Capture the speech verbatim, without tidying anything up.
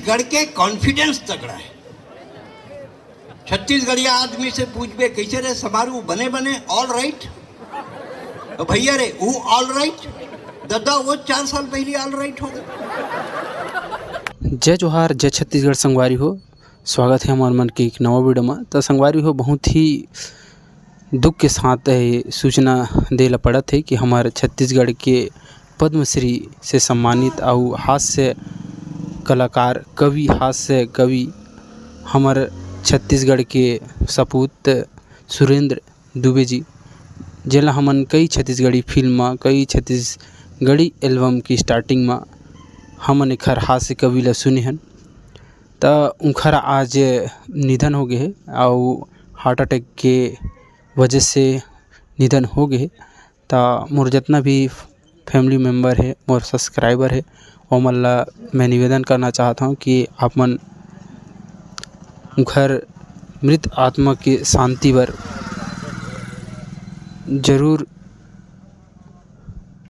गढ़ के कॉन्फिडेंस तगड़ा है। छत्तीसगढ़िया आदमी से पूछबे, "कैसे रे समारू, बने बने, ऑल राइट?" तो भैया रे, वो ऑल राइट, ददा, वो चार साल पहले ऑल राइट हो गए। जय जोहार, जय छत्तीसगढ़ संगवारी हो। स्वागत है हमार मन के एक नवा वीडियो में। तो संगवारी हो, बहुत ही दुख के साथ ये सूचना दे ला पड़त है कि हमार छत्तीसगढ़ के पद्मश्री से सम्मानित अउ हास्य कलाकार, कवि, हास्य कवि, हमर छत्तीसगढ़ के सपूत सुरेंद्र दुबे जी, जेला हमन कई छत्तीसगढ़ी फिल्म म, कई छत्तीसगढ़ी एल्बम की स्टार्टिंग म हमन एखर हास्य कवि ला सुने हन। त उंखर आज निधन हो गे हे अउ हार्ट अटैक के वजह से निधन हो गे हे। त मोर जतना भी फैमिली मेम्बर हे, मोर सब्सक्राइबर हे, ओमन ला मैं निवेदन करना चाहत हौं कि आप मन उंखर मृत आत्मा के शांति बर जरूर